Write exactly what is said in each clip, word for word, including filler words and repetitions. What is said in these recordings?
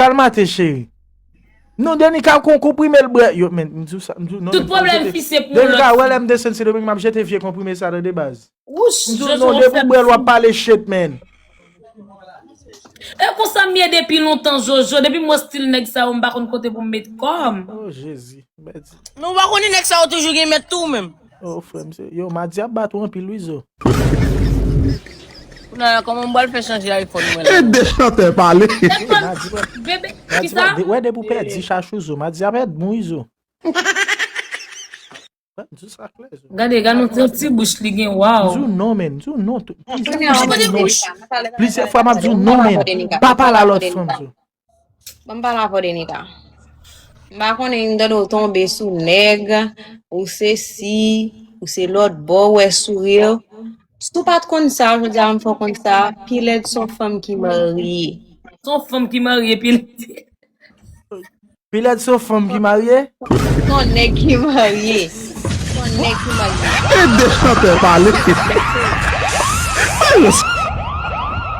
Kalmate, cheri. Non, Denika, kon konprime l bwè. Yo, men, m di w sa, m di w non, men, fò m jete. Tout pwoblèm fi se pou lòt fi. Denika, wè lè m desann Sendomeng, m ap jete vye konprime sa tande baz. Wouch, m di w non, depi w bwè l, w ap pale shit, man. E konsa m ye depi lontan, Jojo. Depi m wè stil nèg sa yo, m pa konn kote pou m met kò m. Oh, Jezi. Mèdi. Men w pa konnen nèg sa yo toujou gen mèt tou menm. Oh, frè m, se, yo, Madi ap bat ou anpil, wi, Zo. Kounye a, kòman m pral fè chanje iPhone mwen la? E de chantè pale. Bebe, kisa? Wè, depi w pèdi Chachou, Zo, Madi ap èd bon, wi, Zo. Di sa klè, Zo. Gade, gade yon ti bouch li gen, waw. Di w non, men, di w non. Plizyè fwa m ap di w non, men. Pa pale a lòt fanm, Zo. Ban m pale avè w, Denika. M pa konnen, m tande w tonbe sou nèg, ou se si, ou se lòt bò, ou wè souri. Si w pa t konn sa, jodi a m fè w konn sa, Pilèd se yon fanm ki marye. Se yon fanm ki marye, Pilèd. Pilèd se yon fanm ki marye? Se yon nèg ki marye. Se yon nèg ki marye. E de chantè pale.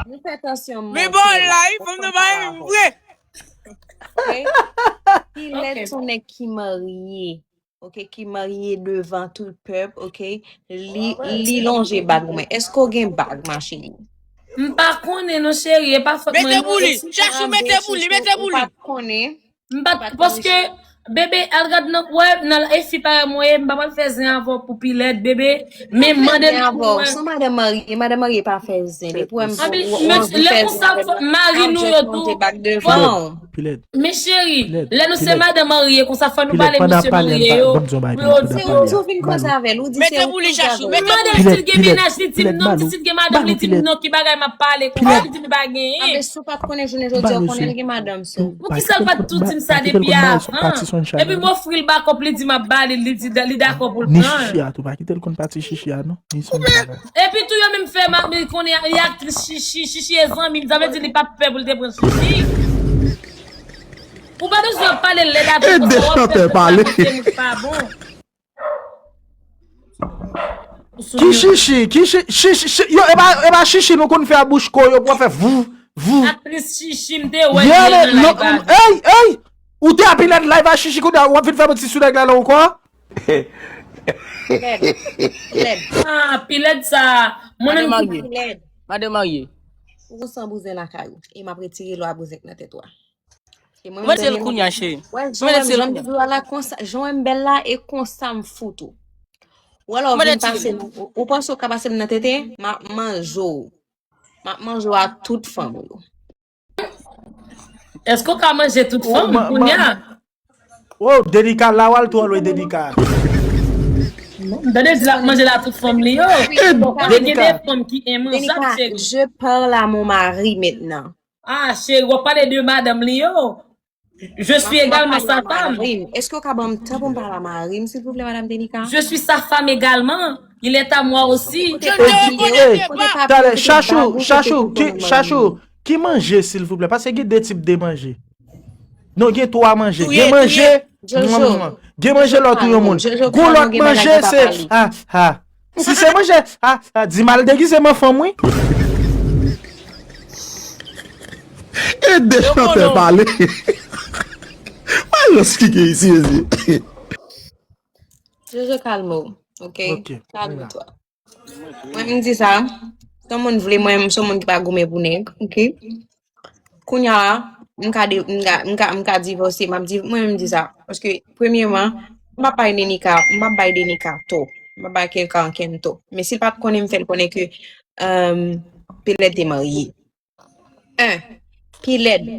Nou fè tansyon monte. Men bon, la, wi, fanm nan pa vre. Ok? Pilèd se yon nèg ki marye. Ok, ki marye devan tout pèp, ok? Li, li lonje bag mwen. Èske w gen bag, ma chérie? M pa konnen non, cheri, e pa fòt mwen non. Mete pou li, Chachou, mete pou li, mete pou li. Ou pa t konnen? M pa t, paske, bebe, al gad nan, wè, nan, e fi parèy mwen ye, m pa pral fè zen avè w pou Pilèd, bebe. Men mande l pou mwen. San madanm marye, madanm marye pa fè zen. Depi w wè m, w anvi fè zen, mari nou yo tou. Men cheri, lè nou se madanm marye, konsa fò nou pale mesye marye yo. Pou yo di, ou vin koze avè l, ou di se ou koze avè l. Mande l si l gen mennaj, li di m non, m di si l gen madanm, li di m non, ki bagay m ap pale, konsa li di m li pa genyen. Anben, si w pa t konnen jounen jodi a, w konnen l gen madanm, so. Poukisa l pa t tou di m sa depi avan? Epi m ofri l bakòp, li di m ap ba li, li di li dakò pou l pran l. Ni chichi a tou, pa kite l konn pati chichi a, non. Epi tou yo menm fè m ap konnen li aktris chichi, chichi e zanmi m, sa vle di li p ap pè pou l te pran chichi. Ou pa bezwen ap pale lèd avè m konsa, w ap fè tout la kote moun pa bon. Ki chichi, ki chi-, chichi, chi-, yo, e pa, e pa chichi nou konn fè a bouch ko yo pou w ap fè vou, vou. Aktris chichi, m te wè li nan live a. Ey, ey! Ou te a Pilèd live a chichi kounye a, w ap vin fè yon ti sou nèg la la ankò? Pilèd. Pilèd. Ah, Pilèd sa. Mwen menm ki Pilèd. Madanm marye. Ou san bouzen lakay ou. E m ap retire lwa bouzen k nan tèt ou a. Mwen se l kounye a, cheri. Wè, jan m di w la konsa, jan m bèl la, e konsa m fout ou. Ou wè lè w vin pase m, ou, ou panse w ka pase m nan tete? M ap manje w. M ap manje w ak tout fanm ou yo. Èske w ka manje tout fanm kounye a? Oh, Denika, la w al twò lwen, Denika. M tande di l ap manje la tout fanm li yo. Denika. Gen de fanm ki enman sa, cheri. Je parle à mon mari maintenant. Ah, cheri, w ap pale de madanm li yo. Je suis également sa femme. Èske w ka ban m tan pou m pale a mari m, silvouplè, madam Denika? Je suis sa femme également. Il est à moi aussi. Talè, Chachou, Chachou, ki, Chachou, ki manje, silvouplè? Paske gen de tip de manje. Non, gen twa manje. Gen manje, gen manje lè w touye yon moun. Gon lòt manje, se, ah, ah. Si se manje, ah, ah, di m al degize m an fanm, wi. E de chantè pale. Malans ki gen isi, mesye. Jojo, kalme w, ok? Kalme twa. Mwen, m di sa, si yon moun vle mwen, m se yon moun ki pa goumen pou nèg, ok? Kounye a, m ka de-, m ka, m ka, m ka divòse, m ap di, mwen menm m di sa. Paske, premyèman, m p ap bay Denika, m p ap bay Denika tò. M p ap bay kèlkan ankenn tò. Men si l pa t konnen, m fè l konnen ke, euh, Pilèd te marye. En, Pilèd.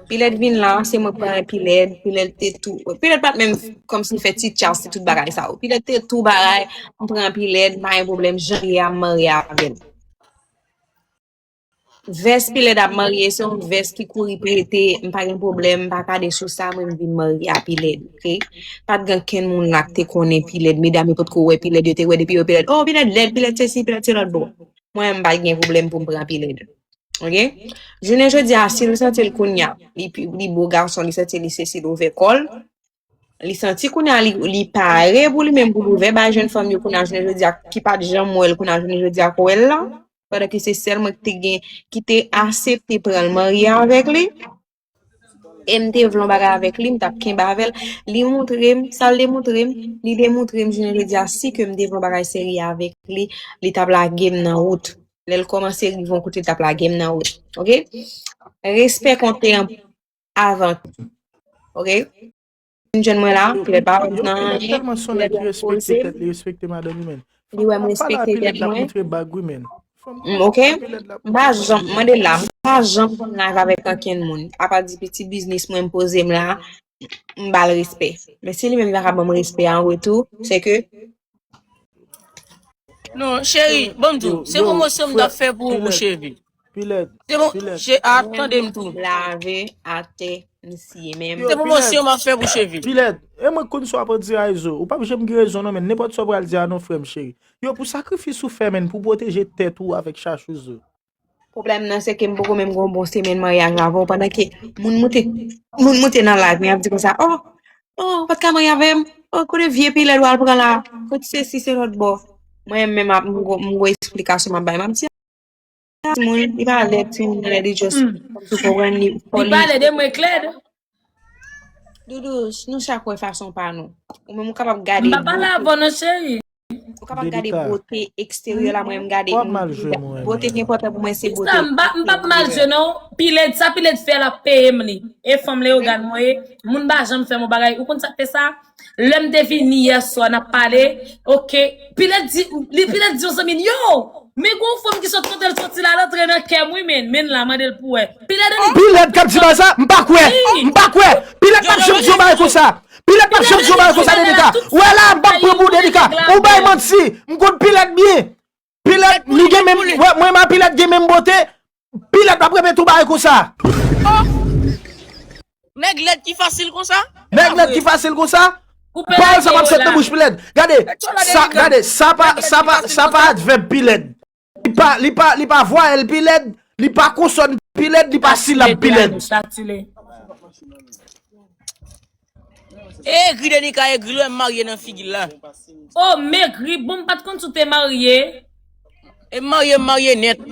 Pilèd vin la, se mwen pran Pilèd, Pilèd te tou. Pilèd pa t menm kòmsi l fè ti tchas, ti tout bagay sa yo. Pilèd te tou bagay, m pran Pilèd, m pa gen pwoblèm, jan l ye a, m marye avè l. Vès Pilèd ap marye, se yon vès ki kouri prete, m pa gen pwoblèm, m pa kade sou sa, mwen m vin marye a Pilèd, ok? Pa t gen kenn moun la k te konnen Pilèd, medam yo potko wè Pilèd, yo te wè depi yo Pilèd, oh, Pilèd lèd, Pilèd sesi, Pilèd se lòt bò. Mwen, m pa gen pwoblèm pou m pran Pilèd. Ok? Jounen jodi a, si l santi l kounye a, li pi, li bo gason, li santi li sesi, l ouvè kò l, li santi kounye a, li, li pare pou li menm pou l ouvè bay jèn fanm yo kounye a, jounen jodi a, ki pa t janm wè l kounye a, jounen jodi a, k wè l la, pandan ke se sèl mwen ki te gen, ki te aksepte pran l marye avèk li. e m te vle yon bagay avèk li, m t ap kenbe avè l. Li montre m, sa l te montre m, li te montre m jounen jodi a, si ke m te vle yon bagay serye avèk li, li t ap lage m nan wout. Lè l kòmanse rive yon kote, li t ap lage m nan wout. Oke? Respè konte an-, avan tou. Oke? Vin jwenn mwen la, kilè pa wè m nan anyen, kilè l poze m, li wè m respekte tèt mwen. Mm, oke? M pa janm, mande la, m pa janm konn live avèk ankenn moun. Apa di piti biznis mwen m poze m la, m ba l respè. Men si li menm li pa ka ban m respè an retou, se ke Non, cheri, bon m di w, se pwomosyon m t ap fè pou ou, cheri. Pilèd. Se bon, che, a, tande m tou. Lave atè misye menm. Se pwomosyon m ap fè pou cheri. Pilèd. E mwen konn sa w ap andirayzo. Ou p ap janm gen rezon non, men nenpòt sa w pral di a non, frè m cheri. Yo, pou sakrifis ou fè, men pou pwoteje tèt ou avèk chachouzo. Pwoblèm nan se ke m poko menm gen yon bon semèn maryaj avè w pandan ke moun moute, moun moute nan live mwen ap di konsa, oh, oh, ou pa t ka marye avè m? Oh, kote vye pilèd w al pran la? Kote sesi se lòt bò? Mwen menm ap, m gon, m gon esplikasyon m ap bay. M ap di, ah, timoun, li pa lèd, timoun lèd, li just, ou konprann, li fò Li li. Pale de mwen, Klèd. Doudou, nou chak wè fason pa nou. Ou menm ou kapab gade M pa pale bote. Avè w non, cheri. Ou kapab gade bote eksteryè la, mwen m gade. W ap mal jwe mwen. Bote ki enpòtan pou mwen se bote. Sa, m pa, m pa mal jwe non. Pilèd, sa Pilèd fè l ap peye m li. E fanm Leyogàn mwen ye. Moun pa janm fè m yon bagay. Ou konn sa k fè sa? Lè m te vini yè swa, n ap pale. Oke. Pilèd di, li Pilèd di yon zanmi l, yo! Men gon fanm ki sot kote l soti la, l antre nan kè m, wi, men. Men la, mande l pou wè. Pilèd annik. Pilèd k ap di bagay sa, m pa kwè. M pa kwè. Pilèd p ap janm di yon bagay konsa. Pilèd p ap janm di yon bagay konsa, Denika. Ou wè la, m p ap pran pou Denika. Ou bay manti. M konn Pilèd byen. Pilèd, nou gen menm, wè, mwen m a Pilèd gen menm bote. Pilèd p ap repete yon bagay konsa. Nèg lèd ki fasil konsa? Nèg lèd ki fasil konsa? Pawòl sa p ap sot nan bouch Pilèd. Gade, sa, gade, sa pa, sa pa, sa pa advèb Pilèd. Li pa, li pa, li pa vwayèl Pilèd, li pa konsòn Pilèd, li pa silab Pilèd. Egri Denika, egri lwen marye nan figi l la. Oh, m egri, bon, m pa t konn si w te marye. E marye, m marye nèt.